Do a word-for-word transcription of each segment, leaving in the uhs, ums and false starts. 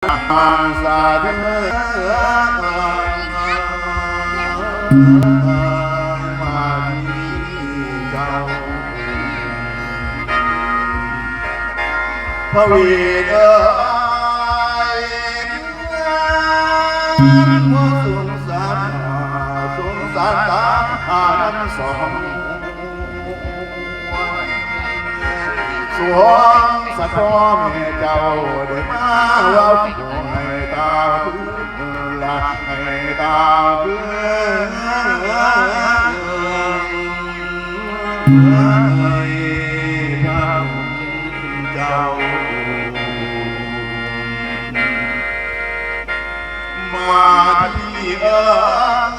สาธุมาที่เจ้า พระเวทเอ๋ย สงสาร สงสารตาทั้งสอง สวงสะท้อแม่เจ้าได้มาเว้าให้ตาพื้นละให้ตาพื้น เจ้า มาที่เอิง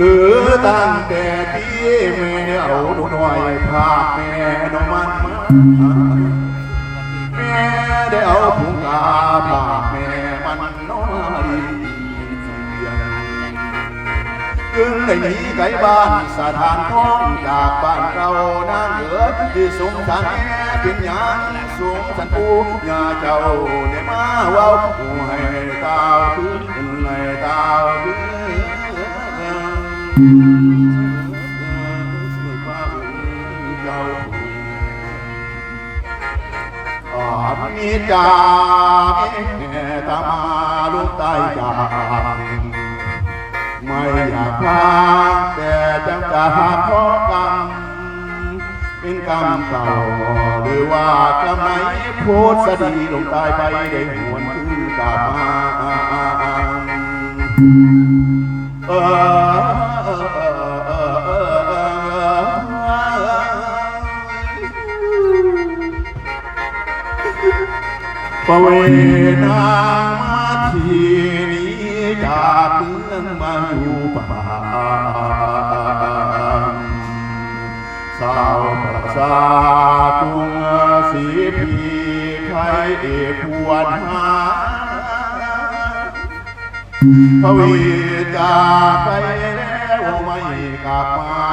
หรือตั้งแต่ที่แม่ได้เอาหนูน้อยพากแม่น้องมันมา แม่ได้เอาผงกาพากแม่มันน้อย จึงได้หนีไกลบ้านสถานท้องจากบ้านเก่านางเอ๋ยที่สงสารแม่เป็นหยังสงสารปู่ย่าเจ้าได้มาเว้าให้ตาพื้นให้ตาพื้น พระองค์เจ้า อนิจจาเมตตามาลุกตายจาก ไม่อยากพลาดแต่จำกาเพราะกรรม เป็นกรรมเก่า หรือว่ากรรมไหนโพสต์ดีลงตายไปได้หวนคืนกลับมา เออ พระเวนางมาทีนี้จากเมืองมาอยู่ป่า สาวประสากรุงศรีพีไคเอกควรหา พระเวทจากไปแล้วไม่กลับมา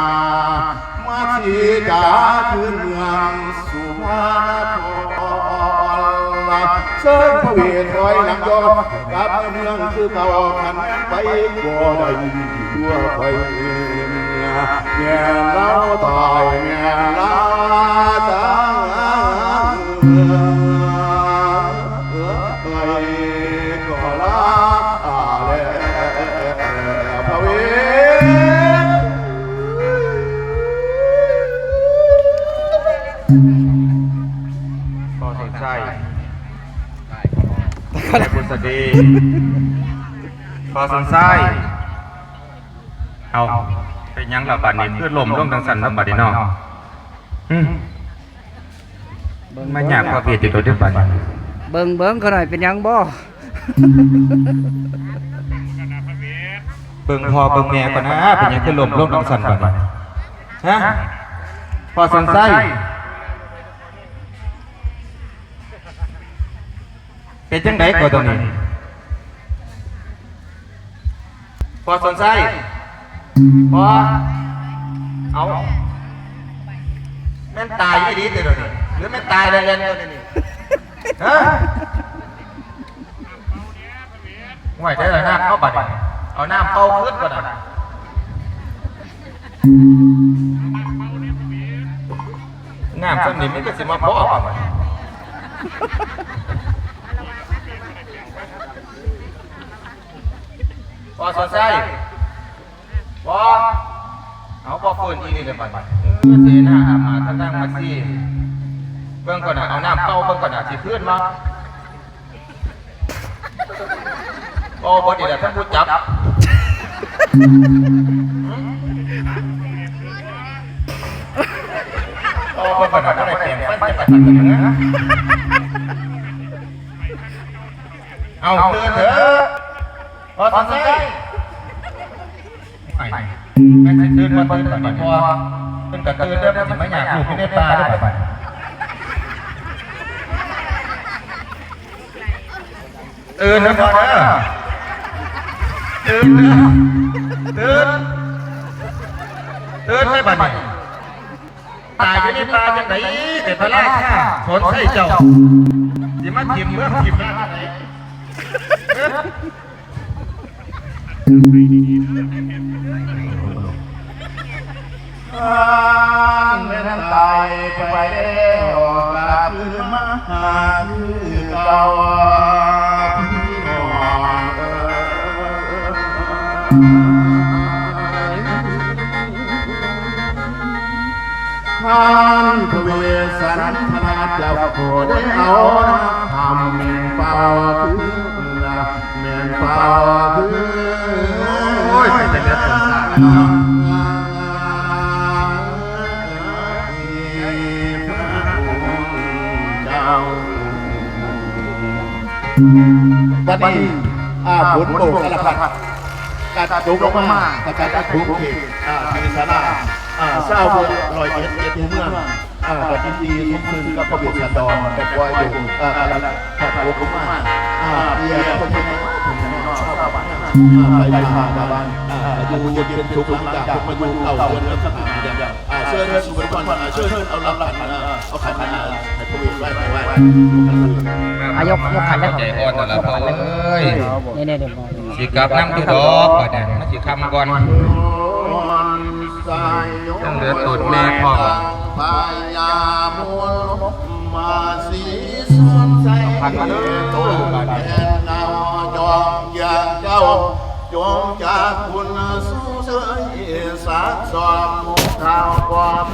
มาสีจากคืนเมืองสุภาพร เชิญพระเวทถอยหลังย้อนกลับเมืองคือเก่า ขันไปบ่ได้ตัวไป แม่นลาวตาย แม่นลาวตาย เอ้ย ขอลาอาแลพระเวท พ่อสนไส้ แม่บุษดี พ่อสนไส้ เอา เป็นหยังล่ะบัดนี้ คือล้มลงจังซั่นเนาะบัดนี้เนาะ อืม เบิ่ง มาหยาบพระเวทอยู่โดดเด่นปานนี้ เบิ่งเบิ่งเขาหน่อยเป็นหยังบ่ เบิ่งพ่อเบิ่งแม่ก่อนนะ เป็นหยังคือล้มลงจังซั่นบัดนี้ ฮะ พ่อสนไส้ เป็นจังได๋ก่อนตัวนี้ พ่อสนไส้ พ่อ เอา แม่นตายอีหลีติเดี๋ยวนี้ หรือแม่นตายแล้วๆ เดี๋ยวนี้ ฮะ ห่วย ได้แล้วน้ำเข้าบัดนี้ เอาน้ำเป่าขึ้นก่อนนะ น้ำซ้ำนี่มันก็สิมาพอกัน พ่อสนไส้ พ่อ เอาพ่อฟื้นอีนี่เลยบัดนี้ เออ เสนาอามาตย์ทั้งนั่งมาสิ เบิ่งก่อนนะ เอาน้ำเป่าเบิ่งก่อนนะ สิฟื้นมา โอ้ บ่ดีแล้ว ท่านผู้จับ โอ้ เบิ่งก่อนนะ บ่ได้แปลงฟันจะไปทางไหนนะ เอาตื่นเถอะ พ่อสนไส้ ไอ้ แม่นสิตื่นบ่ตื่นบัดนี้พ่อ ตื่นก็ตื่นเด้อ มันสิมาอยากลูกอยู่ในป่าเด้อบัดนี้ ตื่นนะพ่อเด้อ ตื่นเด้อ ตื่น เอิ้นไปบัดนี้ ตายอยู่ในป่าจังได๋ เป็นพระราชาสอนไส้เจ้า สิมาถิ่มเมืองถิ่มนาจังได๋ ท่านแม่นตายไปแล้วกลับคืนมาหาคือเก่า ท่านพระเวสสันตราเจ้าก็ได้เอาน้ำเป่าคือแม่นเป่าคือ โอ้ย เป็นแต่เลือดเป็นตาเนาะ บัดนี้ อ่า ฝนตกสารพัด กัดตกลงมา กระจายกัดตกเขต อ่า ที่ศาลา อ่า ชาวเมืองร้อยเอ็ด เจ็ดหมู่เมือง อ่า ก็ยินดีสมทบกับพระเวสสันดร แต่คอยอยู่ อ่า กำลังกัดตกลงมา อ่า เบียร์คนที่ไหนมาถึงเนาะ ชาวบ้าน อ่า ไปบ้าน อ่า อยู่เย็นเป็นสุข หลังจากมาอยู่เก่าเดือนกับสักหาเดือน อ่า เชิญสู่บริวาร อ่า เชิญเอารับขัน อ่า เอาขัน อ่า ให้พระเวสไว้ ไว้ ไว้ อายก ยกขันแล้ว ใจอ่อนแล้วล่ะพ่อเอ้ย นี่ๆๆ สิกลับนำอยู่ดอกบัดนี้ มันสิค่ำก่อน ยังเหลือตูดแม่พ่อ พญาบุญมาสีสุนใส พักมาเด้อ โตกันแทนเนาจอมเกียรติเจ้า จงจากคุณสุเสยสาสอบหมู่ข่าวความ